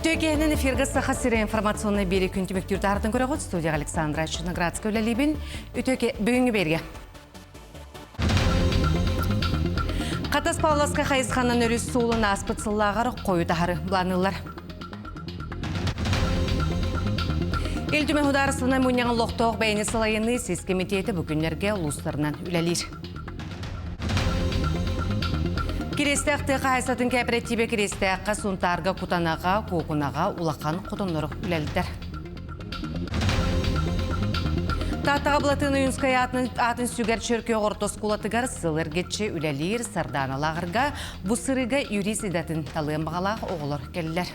Үтүө киэһэнэн эфиргэ Саха сирэ информационнай биэрии күн түмүктүүр таһаартан көрөҕүт. Студияҕа Александра Черноградская үлэлиибин. Үтүө бүгүҥҥү биэригэ. Хатас Павловскай хайысханан өрүс суолун ааспыт сыллааҕар хойу таһары былаанныыллар. Ил Түмэн Судаарыстыбаннай мунньаҕын олохтоох бэйэни салайыныы сис кэмитиэтэ бу күннэргэ улуустарынан үлэлиир. Кириэстээх тыа хаһаайыстыбатын кээпэрэтиибэ Кириэстээххэ, Сунтаарга, Кутанаҕа, Куокунаҕа улахан хотоннору үлэлэтэр. Тааттаҕа Былатыан Ойуунскай аатын, аатын сүгэр Чөркөөх орто оскуолатыгар сыл эргиччи үлэлиир Сардаана лааҕырга бу сырыыга юрист идэтин талыан баҕалаах оҕолор кэллэр.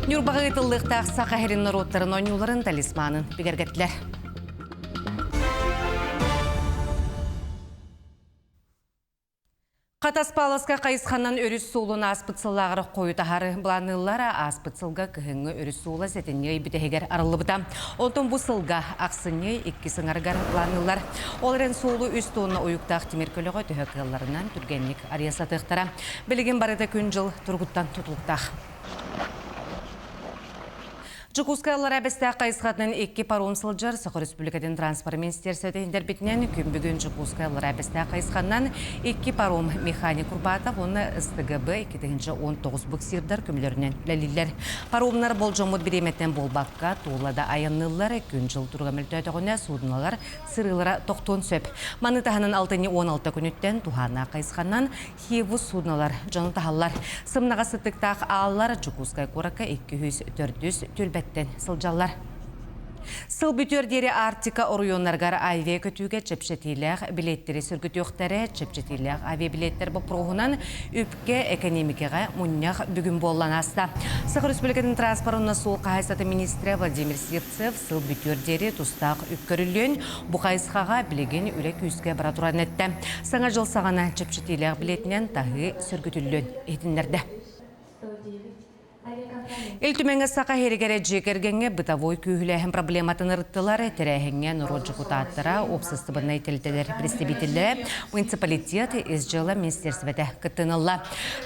Ньурбаҕа ыытыллыахтаах Саха сирин норуоттарын оонньууларын талисманын бигэргэттилэр. Хатас Павловскай хайысханан өрүс суолун ааспыт сыллааҕар хойу таһары былаанныыллар. Ааспыт сылга кыһыҥҥы өрүс суола сэтинньи ый бүтэһигэр арыллыбыта. Онтон бу сылга ахсынньы икки сыҥарыгар былаанныыллар. Ол эрэн суолу үс тонна уйуктаах тимир көлөҕө төһө кыалларынан түргэнник арыйа сатыахтара. Билигин барыта күн-дьыл туругуттан тутулуктаах. Дьокуускай Аллараа Бэстээх хайысхатынан икки паром сылдьар Саха Республикатын транспорт министерствотын иһитиннэрбитинэн күн бүгүн Дьокуускай Аллараа Бэстээх хайысханан икки паром Механик Курбатов уонна СТГБ 2019 буксирдар көмөлөрүнэн үлэлииллэр. Паромнар болдьоммут бириэмэттэн буолбакка, туола да айанныыллар, күн-дьыл туруга мөлтөөтөҕүнэ суудуналар сырыылара тохтуон сөп. Маны таһынан алтынньы 16 күнүттэн туһааннаах хайысханан Хивус суднолар дьону таһаллар. Сымнаҕас сыттыктаах ааллар Дьокуускай куоракка 204 түөлбэттэн сылдьаллар. Сыл бүтүөр диэри Арктика оройуоннарыгар авиа-көтүүгэ чэпчэтиилээх билиэттэри сөргүтүөхтэрэ. Чэпчэтиилээх авиабилиэттэр боппуруоһунан үпкэ, экэниэмикэҕэ мунньах бүгүн буоллан ааста. Саха Республикатын транспорын суол хаһаайыстыбатын министрэ Владимир Сивцев сыл бүтүөр диэри тустаах үп көрүллүөн, Бу хайысхаҕа билигин үлэ күүскэ бара турарын эттэ. Саҥа дьыл саҕана чэпчэтиилээх билиэтинэн таһыы сөргүтүллүөн иһитиннэрдэ. Ил Түмэҥҥэ Саха иһэригэр дьиэ кэргэҥҥэ бытовой күүһүлээһин проблематын ырыттылар. Тэрээһиҥҥэ норуот дьокутааттара, уопсастыбаннай тэрилтэлэр представителлэрэ, муниципалитет, ис дьыала министиэристибэтэ кыттыыны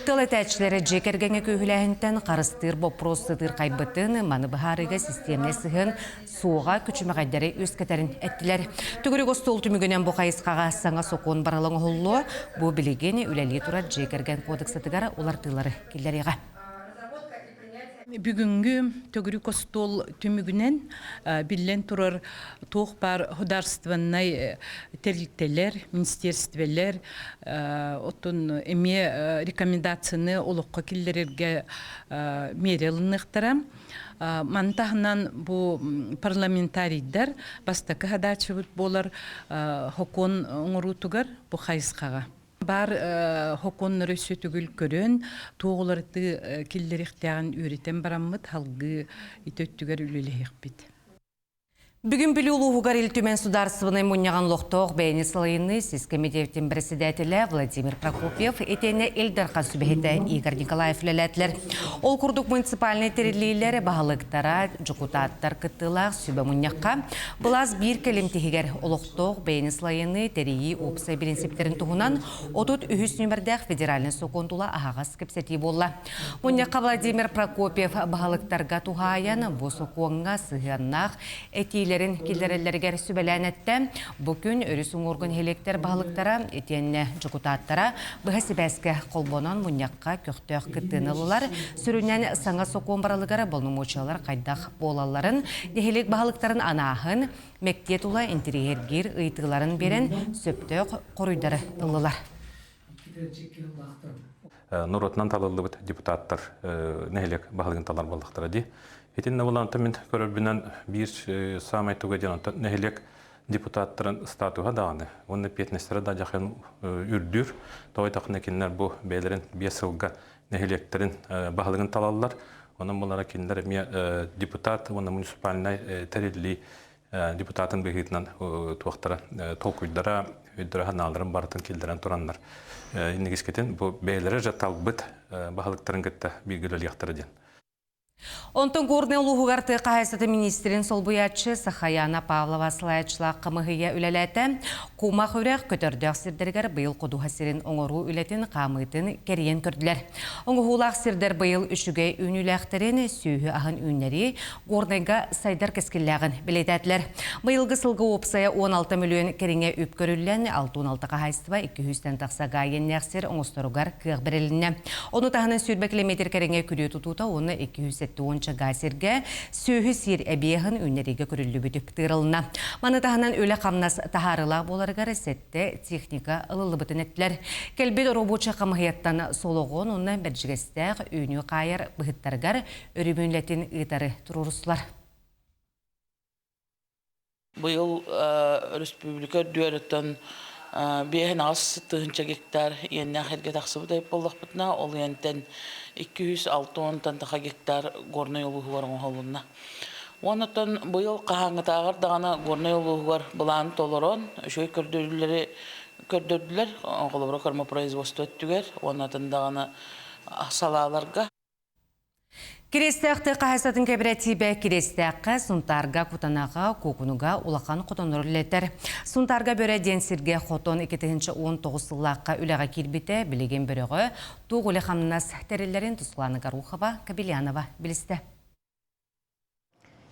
Тыл этээччилэрэ дьиэ кэргэҥҥэ күүһүлээһинтэн харыстыыр боппуруос сытыырхайбытын, маны быһаарыыга систиэмнэй сыһыан суоҕа күчүмэҕэйдэри үөскэтэрин эттилэр. Төгүрүк остуол түмүгүнэн бу хайысхаҕа саҥа сокуон барыла оҥоһуллуо, бу билигин үлэлии турар дьиэ кэргэн кодексатыгар уларытыылары киллэриэҕэ. Бүгүҥҥү төгүрүк остуол түмүгүнэн биллэн турар туох баар государственнай тэрилтэлэр, министерствэлэр оттон эмиэ рекомендацияны олоххо киллэрэргэ миэрэ ылыныахтара. Маны таһынан бу парламентарийдар бастакы хадааччыбыт буолар хокуон оҥоруутугар бу хайысхаҕа. Баар хокуоннары өссө төгүл көрөн, туоҕуларытыы киллэриэхтээҕин үөрэтэн бараммыт салгыы ити өттүгэр үлэлэһиэхпит. Бүгүн Бүлүү улууһугар Ил Түмэн судаарыстыбаннай мунньаҕын олохтоох бэйэни салайыныы сис кэмитиэтин председателэ Владимир Прокопьев итиэннэ Ил Дархан сүбэһитэ Игорь Николаев үлэлээтилэр. Ол курдук муниципальнай тэриллиилэр баһылыктара, дьокутааттар кыттыылаах сүбэ мунньахха былаас биир кэлим тиһигэр олохтоох бэйэни салайыныы тэрийии уопсай бириинсиптэрин туһунан 33 нүөмэрдээх федеральнай сокуон тула аһаҕас кэпсэтии буолла. Мунньахха Владимир Прокопьев баһылыктарга туһаайан бу сокуоҥҥа сыһыаннаах этиилэрин киллэрэллэригэр сүбэлээн эттэ. Бу күн өрүс уҥуоргу нэһилиэктэр баһылыктара итиэннэ дьокутааттара быһа сибээскэ холбонон мунньахха көхтөөх кыттыыны ыллылар. Сүрүннээн саҥа сокуон барылыгар боломуочуйалар хайдах буолалларын, нэһилиэк баһылыктарын анааһын, мэктиэ тула интэриэһиргиир ыйытыыларын биэрэн сөптөөх хоруйдары ыллылар. Норуотунан талыллыбыт депутаттар нэһилиэк баһылыгын талар буоллахтара дии. Итиннэ булан мин көрөрбүнэн биир саамай туга диэн онтон нэһилиэк депутаттарын статуһа даҕаны уонна эппиэтинэстэрэ да дьахын үрдүүр. Тоҕо диэтэххинэ кинилэр бу бэйэлэрин биэс сылга нэһилиэктэрин баһылыгын талаллар. Онон булара кинилэр эмиэ депутат уонна муниципальнай тэриллии депутатын быһыытынан туохтара толкуйдара, өйдөрө-санааларын барытын киллэрэн тураннар иннигискитин бу бэйэлэрэ же талбыт баһылыктарын кытта бииргэ үлэлиэхтэрэ диэн. Онтон Горнай улууһугар тыа хаһаайыстыбатын миниистирин солбуйааччы Сахаяна Павлова салайааччылаах хамыыһыйа үлэлээтэ. Кумах үрэх көтөрдөөх сирдэригэр быйыл ходуһа сирин оҥоруу үлэтин хаамыытын кэрийэн көрдүлэр. Оҥоһуулаах сирдэр быйыл үчүгэй үүнүүлээхтэрин, сүөһү аһын үүннэрии Горнайга сайдар кэскиллээҕин бэлиэтээтилэр. Быйылгы сылга уопсайа 16 мөлүйүөн кэриҥэ үп көрүллэн, 66 хаһаайыстыба 200-тэн тахса гаайынньах сир оҥосторугар кыах бэрилиннэ. Ону таһынан 20 километр кэриҥэ күрүө тутуута уонна 270 га сиргэ сүөһү сиир эбиэһин үүннэриигэ көрүллүбүт үп тыырылынна. Маны таһынан үлэ-хамнас таһаарыылаах буоларыгар сэттэ техника ылыллыбытын эттилэр. Кэлбит оробуочай хамыһыйаттан Солоҕон уонна Бэрдьигэстээх үүнүү хаайар быһыттарыгар өрөмүөнлэтин ыытары туруорустулар. Быйыл өрөспүүбүлүкэ үрдүгэр 58 тыһыынча гектар иэннээх эргэ тахсыбыт эбит буоллахпытына, ол иэнтэн 260-тан таха гектар Горнай улууһугар оҥоһулунна. Уонна быйыл хаһааҥҥытааҕар даҕаны Горнай улууһугар былааны толорон, үчүгэй көрдөрүүлэри көрдөрдүлэр. Холобура, кормопроизводство өттүгэр уонна атын даҕаны салааларга. Кириэстээх тыа хаһаайыстыбатын кэпэрэтиибэ Кириэстээххэ, Сунтаарга, Кутанаҕа, Куокунуга улахан хотоннору үлэлэтэр. Сунтаарга Бөрө диэн сиргэ хотон 2019 сыллаахха үлэҕэ киирбитэ, билигин Бөрөҕө туох үлэ-хамнас тэриллэрин Туслана Горохова, Кобельянова билистэ.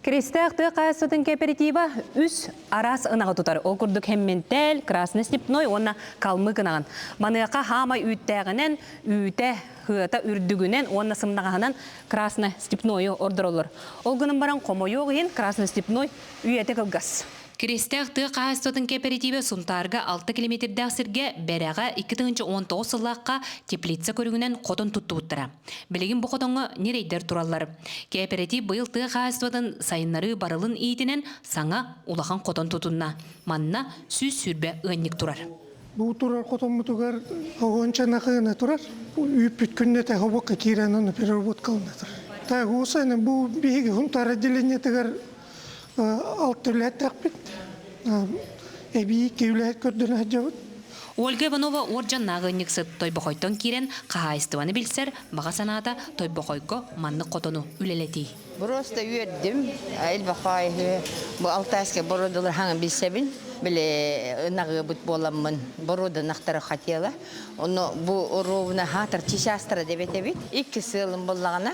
Киристээх тыа хаһаайыстыбатын кооператива үс араас ынаҕы тутар. Ол курдук Хемментэл, Красный Степной уонна Калмык ынаҕын. Маныаха хаамай үүттээҕинэн, үүтэ, сыата үрдүгүнэн уонна сымнаҕаһынан Красный Степнойу ордороллор. Ол гынан баран хомойуох иһин Красный Степной үйэтэ кылгас. Киристээх тыа хаһаайыстыбатын кооперативэ Сунтаарга 6 километрдээх сиргэ Бэрэҕэ 2019 сыллаахха теплица көрүҥүнэн хотон туттубуттара. Билигин бу хотоҥҥо ньирэйдэр тураллар. Кээпэрэтиип быйыл тыа хаһаайыстыбатын сайыннарыы барылын иитинэн саҥа улахан хотон тутунна. Манна 120 ыанньык турар. Бу турар хотоммутугар огонча нахыына турар. Үүппүт күннэтэ хобокка киирэн ону переработкалана турар. Так, осайны бу биһиги Хунтар отделениетыгар алт үлэһиттээхпит. Эбии икки үлэһит көрдөнө сылдьабыт. Ольга Иванова уордьаннаах ыанньыксыт Тойбохойтон киирэн хаһаайыстыбаны билсэр, баҕа санаата Тойбохойго маннык хотону үлэлэтии. Просто үөрдүм. Элбэх бу Алтайскай бородулар хаҥа билсэбин. Били ынаҕыабыт буоламмын борода ынахтары хотела. Ону бу ровно хаатар чичастара деп этэбит. Икки сыалым буллаҕына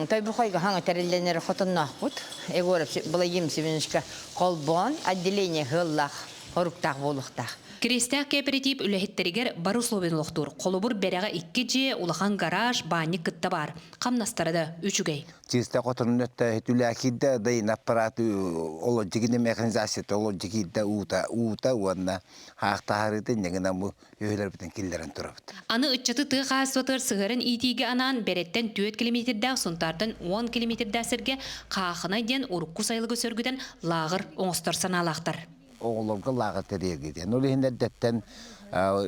Тойбохойго хаҥа тэриллэнэр хотонноохпут. Егоров Владимир Семеновичка холбоон отделение ыаллаах хоруктаах буолуохтаах. Кириэстээх кооператив үлэһиттэригэр бары условияны олохтуур. Холобур, Бэрэҕэ икки дьиэ, улахан гараж, баанньык кытта баар. Хамнастара да үчүгэй. Чисто хотонун өттө түлээкиирдэ дайын аппарат олодьигини механизацията олодьигиирдэ уута уута уонна хаахтаһарыыта иннигинэн бу үһүлэрбитин киллэрэн турабыт. Аны ыччаты тыа хаһаайыстыбатыгар сыһыаран иитиигэ анаан Бэрэттэн 4 километрдээх Сунтаартан 10 километрдээх сиргэ Хаахынай диэн урукку сайылыгы сөргүтэн лааҕыр оҥостор санаалаахтар. Оҕолорго лааҕыр тэрийэргэ диэн. Ол иһин эрдэттэн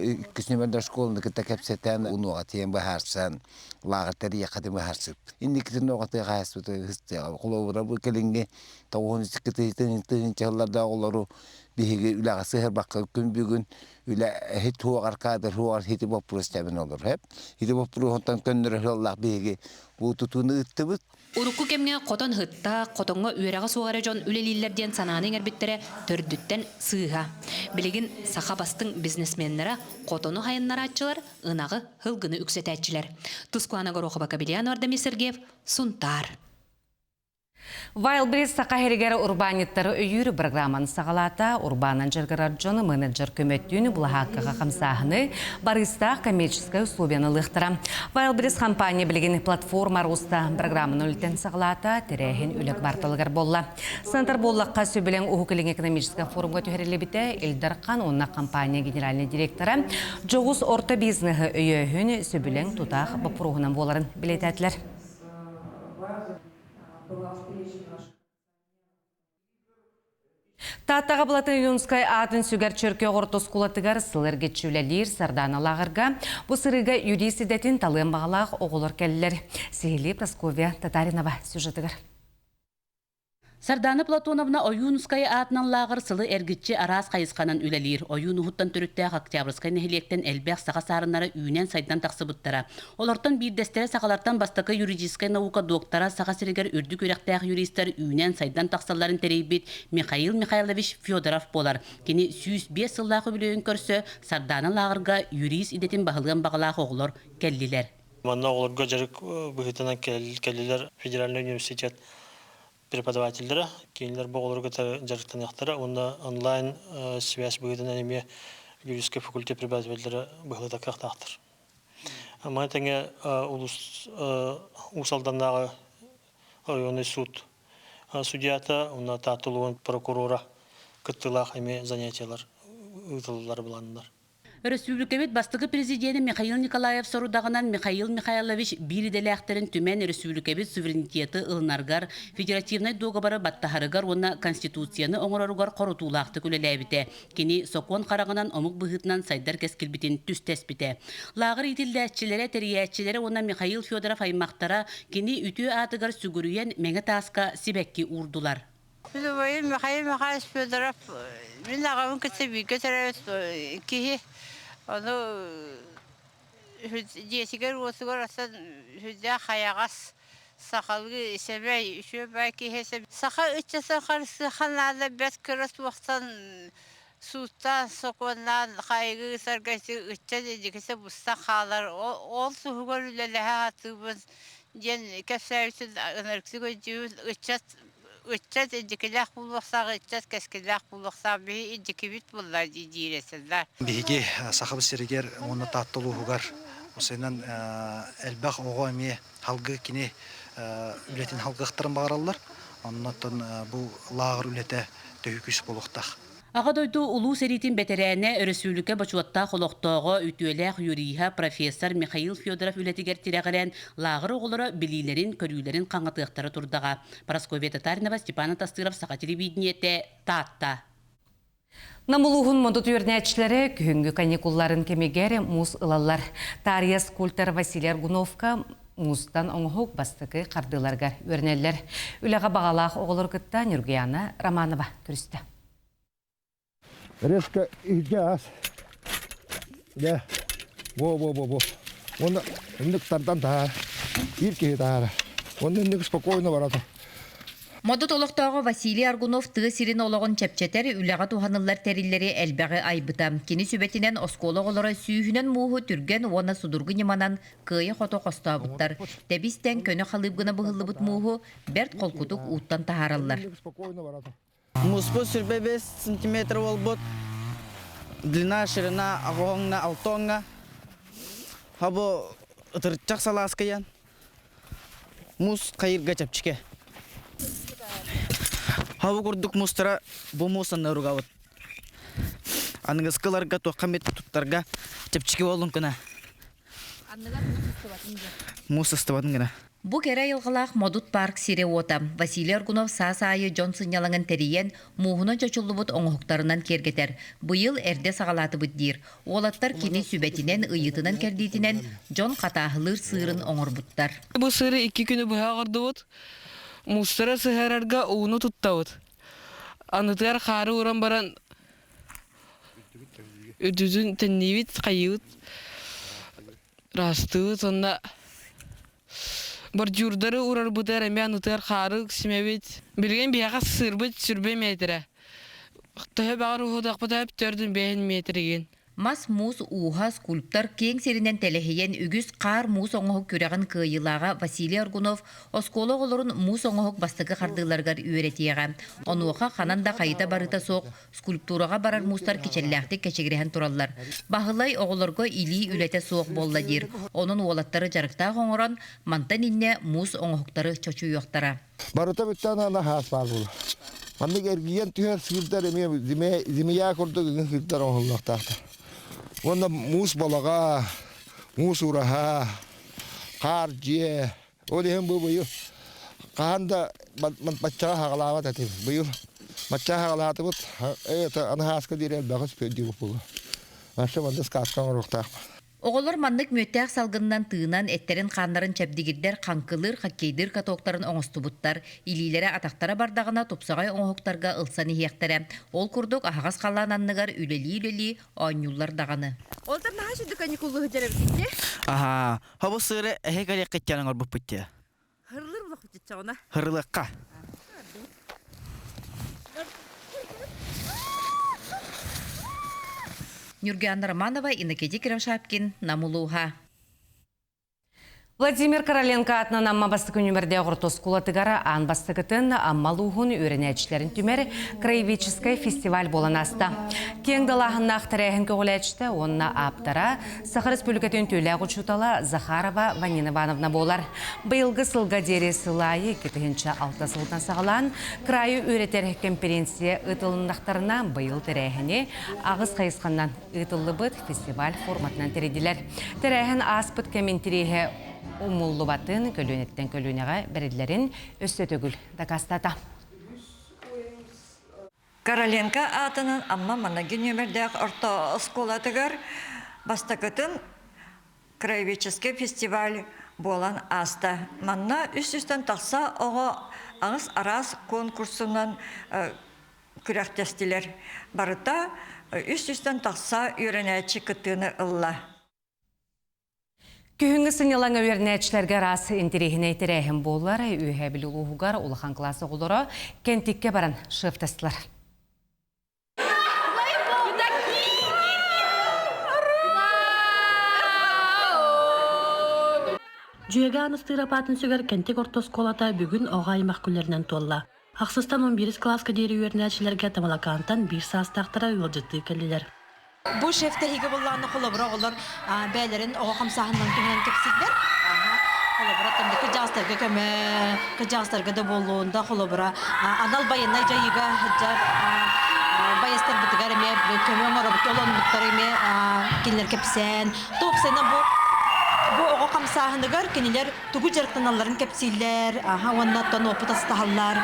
иккис нүмердэр школаны кытта кэпсэтэн, унуоҕа тиийэн быһаарсан, лааҕыр тэрийиэххэ быһаарсыбыт. Инникитин оҕо тыа хаһаайыстыбата ыһыстыаҕа. Холобура бу кэлиҥҥи 9 сылларда оҕолору биһиги үлэҕэ сыһырбакка күн бүгүн үлэ хит хуоҕар кадр хуоҕар хити боппуруос тэбин олор хэп хити боппуруоһунтан көннөрө сыаллаах биһиги бу тутууну ыыттыбыт. Урукку кэмҥэ хотон ыһыктаах, хотоҥҥо үөрэҕэ суох эрэ дьон үлэлииллэр диэн санааны иҥэрбиттэрэ төрдүттэн сыыһа. Билигин саха бастыҥ бизнесменнэрэ хотону хайыннарааччылар, ынаҕы, һылгыны үксэтээччилэр. Тускуана Горохова, Кабельян Ардамир Сергеев, Сунтаар. Wildberries Саха сиригэр урбаанньыттары өйүүр программаны саҕалаата. Урбаанан дьарыгырар дьон менеджер көмөттүүн былаһааккаҕа хамсааһыны, барыыстаах коммерческай условияны ылыахтара. Wildberries компания билигин платформа роста программаны үлтэн саҕалаата, тэрээһин үлэ кварталыгар буолла. Сантар буоллахха сөбүлэҥ Уһук Илиҥ экономическай форумга түһэриллибитэ Ил Дархан уонна компания генеральнай директора дьоҕус орто бизнеһы өйөөһүн сөбүлэҥ тутаах боппуруоһунан буоларын бэлиэтээтилэр. Тааттаҕа Былатын Ойуунскай аатын сүгэр Чөркөөх орто оскуолатыгар сыл эргиччи үлэлиир Сардаана лааҕырга бу сырыыга юрист идэтин талыан баҕалаах оҕолор кэллэр. Сиһилии Прасковья Татаринова сюжетыгар. Сардаана Платоновна Ойуунускай аатынан лааҕыр сылы эргиччи араас хайысханан үлэлиир. Ойуун уһуттан төрүттээх Октябрьскай нэһилиэктэн элбэх саха саарыннара үүнэн-сайдан тахсыбыттара. Олортон биирдэстэрэ сахалартан бастакы юридическай наука доктора, Саха сиригэр үрдүк үөрэхтээх юристар үүнэн-сайдан тахсалларын тэрийбит Михаил Михайлович Федоров буолар. Кини 105 сыллаах үбүлүөйүн көрсө Сардаана лааҕырга юрист идэтин баһылыан баҕалаах оҕолор кэллилэр. Манна оҕолорго дьарык быһыытынан кэллилэр федеральный университет преподавателлэрэ кинилэр бу оҕолору кытары дьарыктаныахтара уонна онлайн связь быһыытынан эмиэ юридическай факультет преподавателлэрэ быһылыта кыахтаахтар. Маны тэҥэ улус Уус Алданнааҕы районный суд судьята уонна Таатта улууһун прокурора кыттыылаах эмиэ занятиелар ыытыллар былааннар. Өрөспүүбүлүкэбит бастакы президенэ Михаил Николаев сорудаҕынан Михаил Михайлович биир идэлээхтэрин түмэн өрөспүүбүлүкэбит суверенитеты ылынарыгар, федеративнай дуогабары баттаһарыгар уонна Конституцияны оҥороругар хорутуулаахтык үлэлээбитэ. Кини сокуон хараҕынан омук быһыытынан сайдар кэскилбитин түстэспитэ. Лааҕыр иитиллээччилэрэ, тэрийээччилэрэ уонна Михаил Федоров аймахтара кини үтүө аатыгар сүгүрүйэн мэҥэ тааска сибэкки уурдулар. Убайым Михаил Михайлович Федоров мин аҕабын кытта бииргэ төрөөбүт киһи. Ону дьиэтигэр-уотугар асан сүрдээх хайаҕас сахалыы сэмэй үчүгэй киһи. Саха ыччата харыстыахха наада бэрт кыра туохтан сууттаан, сокуоннаан хайгыы ыытарга ити ыччат инникитэ быстах хаалар. Ол туһугар үлэлэһэ сатыыбын диэн кэпсээбитин ынырыктык өйдүүбүн. Ыччат ыччат инникилээх буолуохтаах, ыччат кэскиллээх буолуохтаах, биһи инникибит буолла диир этилэр. Биһиги Сахабыт сиригэр уонна Таатта улууһугар осенан элбэх оҕо эмиэ халгы кини үлэтин халгыахтарын баҕараллар. Оннуттан бу лааҕыр үлэтэ төһүү күүс буолуохтаах. Аҕа дойду Улуу сэриитин бэтэрээнэ, өрөспүүбүлүкэ бочуоттаах олохтооҕо, үтүөлээх юриһа, профессор Михаил Федоров үлэтигэр тирэҕирэн, лааҕыр оҕолоро билиилэрин-көрүүлэрин хаҥатыахтара турдаҕа. Парасковья Татаринова, Степан Атастыров, Саха телевидениетэ, Таатта. Нам улууһун модут үөрэнээччилэрэ күһүҥҥү каникулларын кэмигэр муус ылаллар. Таарыйа скульптор Василий Аргуновка муустан оҥоһук бастакы хардыыларыгар үөрэнэллэр. Үлэҕэ баҕалаах оҕолору кытта Нюргуяна Романова көрүстэ. Резко иһирдьэ аас. Дьэ, во-во-во-во. Уонна инник тардан таһаар. Биир киһи таһаара. Уонна инник спокойно барата. Модут олохтооҕо Василий Аргунов тыа сирин олоҕун чэпчэтэр, үлэҕэ туһаныллар тэриллэри элбэҕи айбыта. Кини сүбэтинэн оскуола оҕолоро сүүһүнэн мууһу түргэн уонна судургу ньыманан кыайа-хото хостообуттар. Тэбис-тэҥ көнө халыып гына быһыллыбыт мууһу бэрт холкутук ууттан таһаараллар. Мууспут сүрбэ 5 сантиметр буолбут. Длина, ширина аҕоҥна алтоҥҥа. Хабы ытырчах салааскайан. Муус хайырга чэпчэки. Хабы курдук муустара бу муус анныругабыт. Аныгыскыларга туохха эмит туттарга чэпчэки буоллун гына. Анныгар муус ыстыбатын диэн. Муус ыстыбатын гына. Бу кэрэ айылҕалаах Модут парк сирэ-уота. Василий Аргунов саас аайы дьон сынньалаҥын тэрийэн, мууһунан чочуллубут оҥоһуктарынан киэргэтэр. Быйыл эрдэ саҕалаатыбыт диир. Уолаттар кини сүбэтинэн, ыйыытынан-кэрдиитинэн дьон хатааһылыыр сыырын оҥорбуттар. Бу сыыры икки күнү быһа оҥордубут. Муустары сыһыарарга ууну туттабыт. Анытыгар хаары ууран баран үрдүтүн тэнниибит, хайыыбыт, ыраастыыбыт уонна бордюрдары уурарбытыгар эмиэ анытыгар хаары симэбит. Билигин биһиэхэ сыырбыт сүрбэ миэтэрэ. Төһө баҕар уһуутахпыт төрдүн бэйэн миэтэригин. Мас-муус ууһа скульптор киэҥ сиринэн тэлэһийэн үгүс хаар-муус оҥоһук күрэҕин кыайыылааҕа Василий Аргунов оскуола оҕолорун муус оҥоһук бастакы хардыыларыгар үөрэтиэҕэ. Онуоха ханан да хайыта барыта суох скульптураҕа барар муустар кичэллээхтик кэчигирэһэн тураллар. Баһылай оҕолорго илии үлэтэ суох буолла диир. Онон уолаттары дьарыктаах оҥорон, мантан инньэ муус оҥоһуктары чочуйуохтара. Барыта бүттээн ана хаас баар буолар. Маннык эргийэн түһэр сыырдар эмиэ змея курдук ыгын сыырдар оҥоһуллуохтаахтар. Уонна муус балаҕа, муус ураһа, хаар дьиэ. Ол иһин бу быйыл хаһан да баччаҕа хаҕалаабат этим. Быйыл баччаҕа хаҕалаатыбыт, это аны хааска диэри элбэҕи спөддүүбүт буолуо. Вообще манна сказка оҥоруохтаахпын. Оҕолор маннык мүөттээх салгынынан тыынан, эттэрин-хааннарын чэбдигирдэр, хаҥкылыыр, хоккейдыыр катоктарын оҥостубуттар. Илиилэрэ-атахтара бардаҕына тупсаҕай оҥоһуктарга ылсан иһиэхтэрэ. Ол курдук аһаҕас халлаан анныгар үлэлии-үлэлии оонньууллар даҕаны. Ол наһаа сүдү каникуллуһу дьэрэбитикки. Аһаа, хобу сыыры эһи кэлиэххиттэн оҥорбуппут дии. Хырылыр булахпыт Хырылыахха. Нюргианна Романова, Иннокентий Кривошапкин, Нам улууһа. Владимир Короленко атынан Амма бастакы нүмердээх орто оскуолатыгар аан бастакытын Амма улууһун үөрэнээччилэрин түмэр краеведческай фестиваль буолан ааста. Киэҥ далааһыннаах тэрээһин көҕүлээччитэ уонна ааптара Саха Республикатын үтүөлээх учуутала Захарова Ванина Ивановна буолар. Быйылгы сылга диэри сыл аайы 2006 сылтан саҕалаан кыраайы үөрэтэр конференция ыытылыннахтарына быйыл тэрээһини аҕыс хайысханан ыытыллыбыт фестиваль форматынан тэрийдилэр. Тэрээһин ааспыт кэм интириэһэ умуллубатын көлүөнэттэн көлүөнэҕэ бэриллэрин өссө төгүл дакаастаата. Короленко аатынан Амма маныгы нүөмэрдээх орто оскуолатыгар бастакытын краеведческай фестиваль буолан ааста. Манна үс сүүстэн тахса оҕо аҕыс араас конкурсунан күрэхтэстилэр. Барыта үс сүүстэн тахса үөрэнээччи кыттыыны ылла. Күһүҥҥү сынньалаҥа үөрэнээччилэргэ араас интэриэһинэй тэрээһин буолар. Үөһээ Бүлүү улууһугар улахан кылаас оҕолоро Кэнтиккэ баран шефтастылар. Дьүөгэ Анастыыр апаатын сүгэр Кэнтик орто оскуолата бүгүн оҕо аймах күллэринэн туолла. Ахсыстан 11 кылааска диэри үөрэнээччилэргэ Тамалакаантан биир саастаахтара ыалдьыттыы кэллилэр. Бу шефтэһиигэ буоллаҕына холобура оҕолор бэйэлэрин оҕо хамсааһынынан туһунан кэпсииллэр. Холобура там кырдьаҕастарга көмө, кырдьаҕастарга да буоллун да холобура анал байыаннай дьайыыга сылдьар байыастарбытыгар эмиэ көмө оҥоробут, олоннуктар эмиэ кинилэр кэпсээн. Туохсайынан бу бу оҕо хамсааһыныгар кинилэр тугу дьарыктаналларын кэпсииллэр, аха уоннаттан опыт астаһаллар,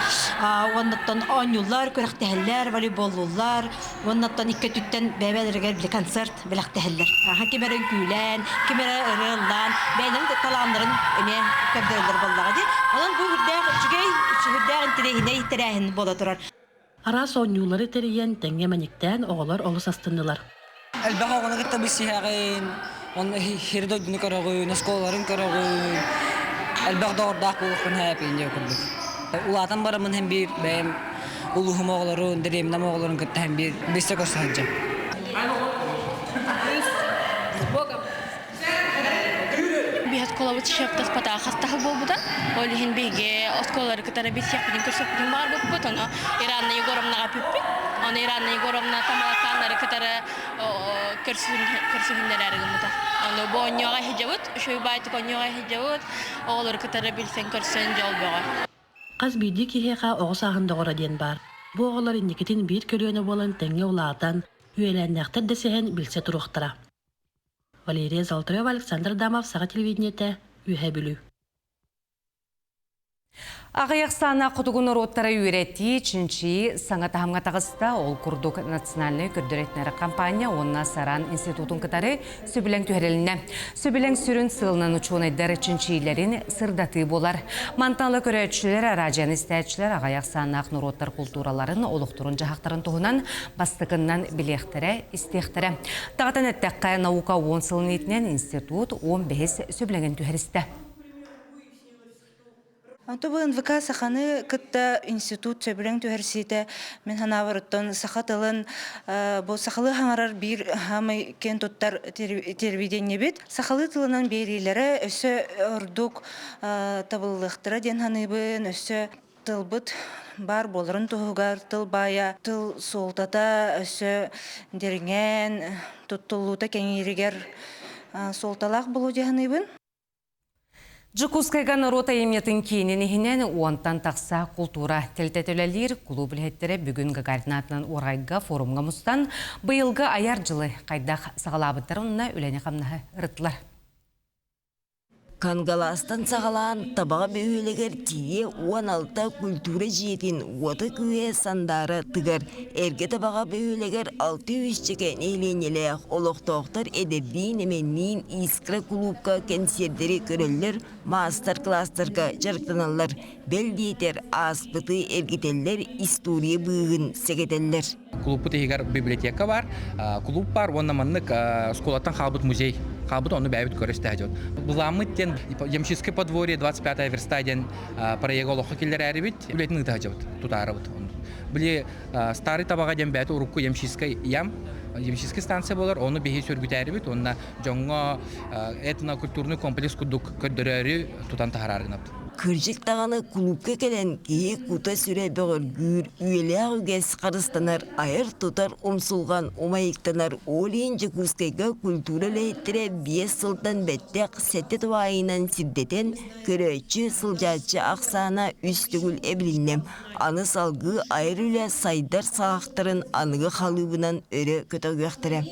уоннаттан оонньууллар, күрэхтэһэллэр, волейболлууллар. Уоннаттан икки өттүттэн бэйэ-бэйэлэригэр били концерт бэлэхтэһэллэр. Аха ким эрэ үҥкүүлээн, ким эрэ ырыа ыллаан, бэйэлэрин талааннарын эмиэ көрдөрөллөр буоллаҕа дии. Онон бу үрдээх үчүгэй, сүрдээх интэриэһинэй тэрээһин буола турар. Араас оонньуулары тэрийэн, тэҥҥэ мэниктээн оҕолор олус астыннылар. Элбэх оҕону кытта билсиһэҕин, онно сири дойдуну көрөҕүн, оскуолаларын көрөҕүн, элбэх доҕордоох буолуоххун сөп диэн курдук. Улаатан бараммын һэн биир бэйэм улууһум оҕолорун, дэриэбинэм оҕолорун кытта һэн биир билсэ көрсө сылдьам. Биһи оскуолабыт шефтаспата хастаһы буолбута. Ол иһин биһиги оскуолалары кытары билсиэхпитин көрсөхпүтүн баҕарбыппыт. Ону Иранна Егоровнаҕа бүппүт. Ону Иранна Егоровна Тамалакааннары кытары көрсүһүннэрээри гыммыта. Ону бу оонньууга иһдьэбит, үчүгэй баайтык оонньууга иһдьэбит, оҕолору кытары билсэн көрсөн дьол бөҕө. Хас биирдии киһиэхэ оҕо сааһын доҕоро диэн баар. Бу оҕолор инникитин биир көлүөнэ буолан тэҥҥэ улаатан, үөлээннээхтэр дэсиһэн билсэ туруохтара. Валерия Золотарева, Александр Адамов, Саха телевидениетэ, Үөһээ Бүлүү. Аҕыйах саана хотугу норуоттара үөрэтии, чинчийии саҥа таһымҥа таҕыста. Ол курдук национальнай көрдөрөр компания уонна Саран институтун кытары сөбүлэҥ түһэрилиннэ. Сөбүлэҥ сүрүн сыалынан учуонайдар чинчийиилэрин сырдатыы буолар. Мантан ыла көрөөччүлэр, араадьыйаны истээччилэр аҕыйах сааннаах норуоттар култуураларын, олохторун-дьаһахтарын туһунан бастакыннан билиэхтэрэ, истиэхтэрэ. Даҕатан эттэххэ, наука уон сылын иитинэн институт уон бэһис сөбүлэҥин түһэристэ. Онто бу НВК саханы кытта институт сөбүлэҥ түһэрсиитэ мин санаабар оттон саха тылын бу сахалыы хаҥарар биир хаамай киэн туттар телевидениебит сахалыы тылынан биэриилэрэ өссө ордук табыллыахтара диэн саныыбын өссө тылбыт баар буоларын туһугар тыл баайа тыл суолтата өссө дириҥээн туттуллуута кэҥииригэр суолталаах буолуо дии саныыбын. Дьокуускайга норуот айымньытын киинин иһинэн уонтан тахса култуура тэрилтэтэ үлэлиир кулууп үлэһиттэрэ бүгүн Гагарин аатынан Уорайга форумҥа мустан быйылгы айар дьылы хайдах саҕалаабыттарын уонна үлэни-хамнаһы ырыттылар. Кангалаастан саҕалаан Табаҕа бөһүөлэгэр тиийэ 16 культура дьиэтин уота-күүһэ сандаара тыгар. Эргэ Табаҕа бөһүөлэгэр 600 нэһилиэнньэлээх олохтоохтор эдэрдиин-эмэнниин Искра кулуупка кэнсиэрдэри көрөллөр, маастар-кылаастарга дьарыктаналлар, бэл диэтэр ааспыты эргитэллэр, история быыһын сэгэтэллэр. Клубпут иһигэр библиотека бар, клуб бар уонна маннык школаттан хаалбыт музей хаалбыт ону бэйэбит көрө дьон. Былааммыт диэн Ямщическое подворье 25 верста диэн проекты олоххо киллэрээрибит, үлэтин ыыта сылдьабыт, тутаарабыт. Били Старый Табаҕа диэн бэйэтэ урукку Ямщическай ям, Ямщический станция буолар, ону биһи сөргүтээрибит уонна дьоҥҥо этнокультурный комплекс курдук көрдөрөөрү тутан таһараары гынабыт. Кырдьык даҕаны кулуупка кэлэн киһи кута-сүрэ бөҕөргүүр, үйэлээх үгэс харыстанар, айар-тутар умсулҕан умайыктанар ол иһин Дьокуускайга культура үлэһиттэрэ 5 сылтан бэттэх сэттэ туһаайыынан сирдэтэн, көрөөччү, сылдьааччы ахсаана үс төгүл эбилиннэ. Аны салгыы айар үлэ сайдар саҕахтарын аныгы халыыбынан өрө көтөҕүөхтэрэ.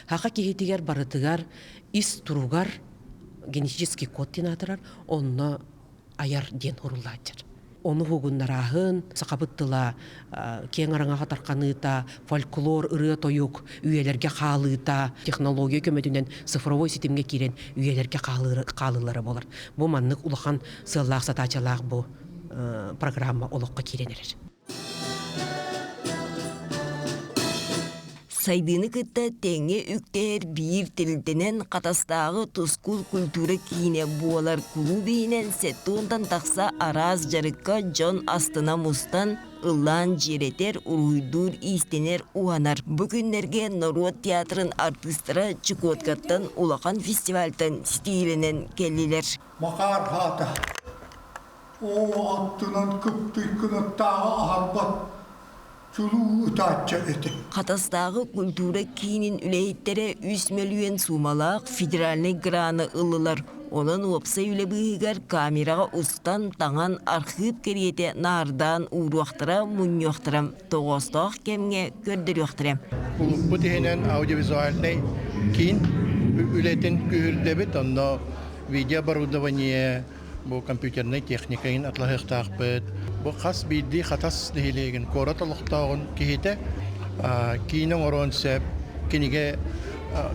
Саха киһитигэр барытыгар ис туругар генетический код диэн аатырар, онно айар диэн уруллааччар. Ону уһугуннарааһын, сахабыт тыла киэҥ араҥаҕа тарханыыта, фольклор, ырыа-тойук үйэлэргэ хаалыыта, технология көмөтүнэн цифровой ситимҥэ киирэн үйэлэргэ хаалыылара буолар. Бу маннык улахан сыаллаах сатаачалаах бу программа олоххо киирэн эрэр. Сайдыыны кытта тэҥҥэ үктэһэр биир тэрилтэнэн Хатастааҕы Тускул культура киинэ буолар кулууп иһинэн 70-тан тахса араас дьарыкка дьон астына мустан, ыллаан дьиэрэтэр, уруһуйдуур, иистэнэр, уһанар. Бу күннэргэ норуот театрын артыыстара Чукоткаттан улахан фестивальтан ситиһиилэнэн кэллилэр. Макар хаата Оо, аттынан кыптый кынаттааҕы аһарбат чулуу ытааччы этэ. Хатастааҕы культура киинин үлэһиттэрэ 3 мөлүйүөн суумалаах федеральнай граны ыллылар. Онон уопсай үлэ быыһыгар камераҕа устан, таҥан, архыып кэриэтэ наардаан ууруохтара, мунньуохтара, тоҕоостоох кэмҥэ көрдөрүөхтэрэ. Кулууппут иһинэн аудиовизуальнай киин үлэтин күүһүрдэбит. Онно видеооборудование, Бу компьютернай техника иһин атлаһыахтаахпыт. Бу хас биирдии Хатас нэһилиэгин куорат олохтооҕун киһитэ киинэ оҥоруон сөп, кинигэ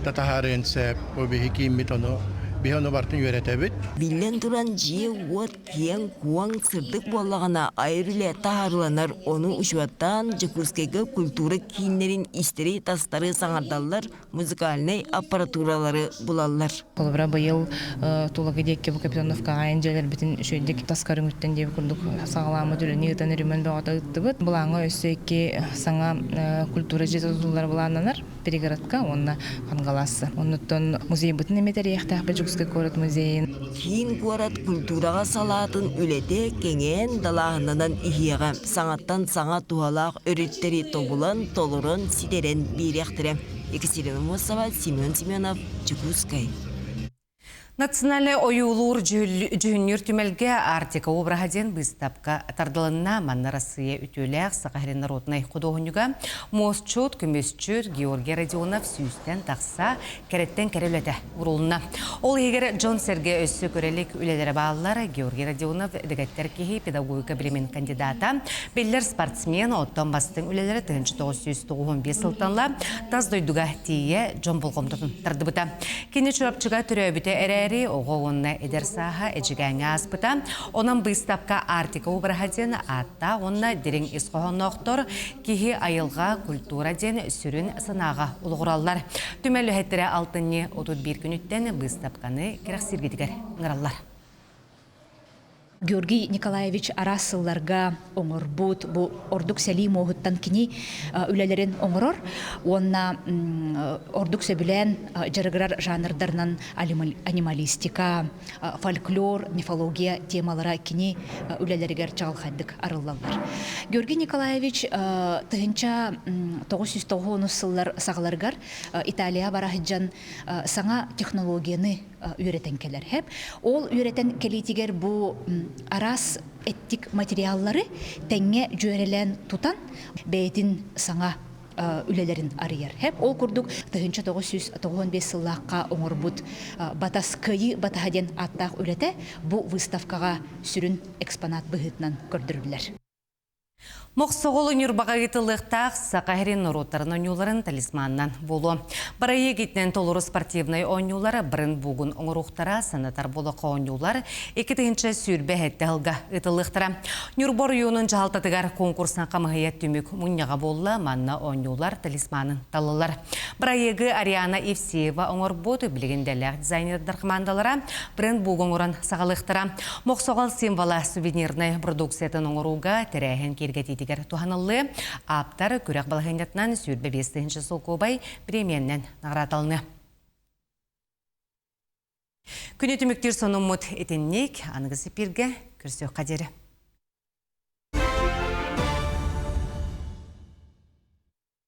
да таһаарыан сөп. Бу биһи кииммит ону биһи ону барытын үөрэтэбит. Биллэн туран, дьиэ-уот киэҥ-куоҥ, сырдык буоллаҕына айар үлэ таһаарыланар, ону учуоттаан Дьокуускайга культура кииннэрин истэри-тастары саҥардаллар, музыкальнай аппаратуралары булаллар. Холобура, быйыл Тулагы диэки бу Капитоновкаҕа айан дьиэлэрбитин үчүгэйдик тас көрүҥүттэн диэбит курдук саҕалааммыт үлэни ыытан өрүмэн бөҕөтө ыыттыбыт. Былааҥҥа өссө икки саҥа культура дьиэтэ тутуллара былааннанар Перегородка уонна Хангалассы. Оннуттан музейбытын эмиэ тэрийиэхтээхпит Дьокуускай куорат музейын. Киин куорат культураҕа салаатын үлэтэ кэҥээн далааһыннанан иһиэҕэ. Саҥаттан саҥа туһалаах өрүттэри тобулан, толорон, ситэрэн биэриэхтэрэ. Екатерина Мосова, Семен Семенов, Дьокуускай. Национальнай ойуулуур дьүһүннүүр түмэлгэ Арктика обраһа диэн быыстапка тардылынна. Манна Россия үтүөлээх Саха сирин народнай худуоһунньуга муосчут, көмүсчүт Георгий Родионов сүүстэн тахса кэрэттэн кэрэ үлэтэ урулунна. Ол иһигэр дьон-сэргэ өссө көрө илик үлэлэрэ бааллар. Георгий Родионов дэгэттэр киһи, педагогика билимин кандидата, биллэр спортсмен, оттон бастыҥ үлэлэрэ 1995 сылтан тас дойдуга тиийэ дьон болҕомтотун тардыбыта. Кини Чурапчыга төрөөбүтэ эрээри, оҕо уонна эдэр сааһа Эдьигээҥҥэ ааспыта. Онон быыстапка Арктика обраһа диэн ааттаах уонна дириҥ ис хоһоонноохтор киһи айылҕа, культура диэн сүрүн санааҕа олоҕураллар. Түмэл үлэһиттэрэ алтынньы 31 күнүттэн быыстапканы кэрэхсииргитигэр ыҥыраллар. Георгий Николаевич араас сылларга оҥорбут бу ордук сэлии муоһуттан кини үлэлэрин оҥорор уонна ордук сөбүлээн дьарыгырар жанрдарынан анималистика, фольклор, мифология темалара кини үлэлэригэр чаҕылхайдык арыллаллар. Георгий Николаевич 1990 сыллар саҕаларыгар Италия бара сылдьан саҥа технологияны үөрэтэн кэлэр. Ол үөрэтэн кэлиитигэр бу араас эттик материаллары тэҥҥэ дьүөрэлээн тутан бэйэтин саҥа үлэлэрин арыйар. Хэп ол курдук 1995 сыллаахха оҥорбут Батас кыайыы батаһа диэн ааттаах үлэтэ бу выставкаҕа сүрүн экспонат быһыытынан көрдөрүллэр. Мохсоҕол Ньурбаҕа ыытыллыахтаах Саха сирин норуоттарын оонньууларын талисманынан буолуо. Бырайыак итинэн толору спортивнай оонньуулар бырын бугун оҥоруохтара, санатар буолуохха оонньуулар 2027 сылга ыытыллыахтара. Ньурба оройуонун дьаһалтатыгар конкурсна хамыһыйа түмүк мунньаҕа буолла, манна оонньуулар талисманын таллылар. Бырайыагы Ариана Евсеева оҥорбут, билигин дэлээх дизайнердар хамаандалара брендбук оҥорон саҕалыахтара. Мохсоҕол символа сувенирнай продукциятын оҥорууга тэрээһин киэргэтиитигэр туһаныллыы. Ааптар күрэх балаһыанньатынан 25 тыһыынча солкуобай премияннан наҕараадаланыа. Күнү түмүктүүр сонуммут итинник аныгы сипииргэ көрсүөххэ диэри.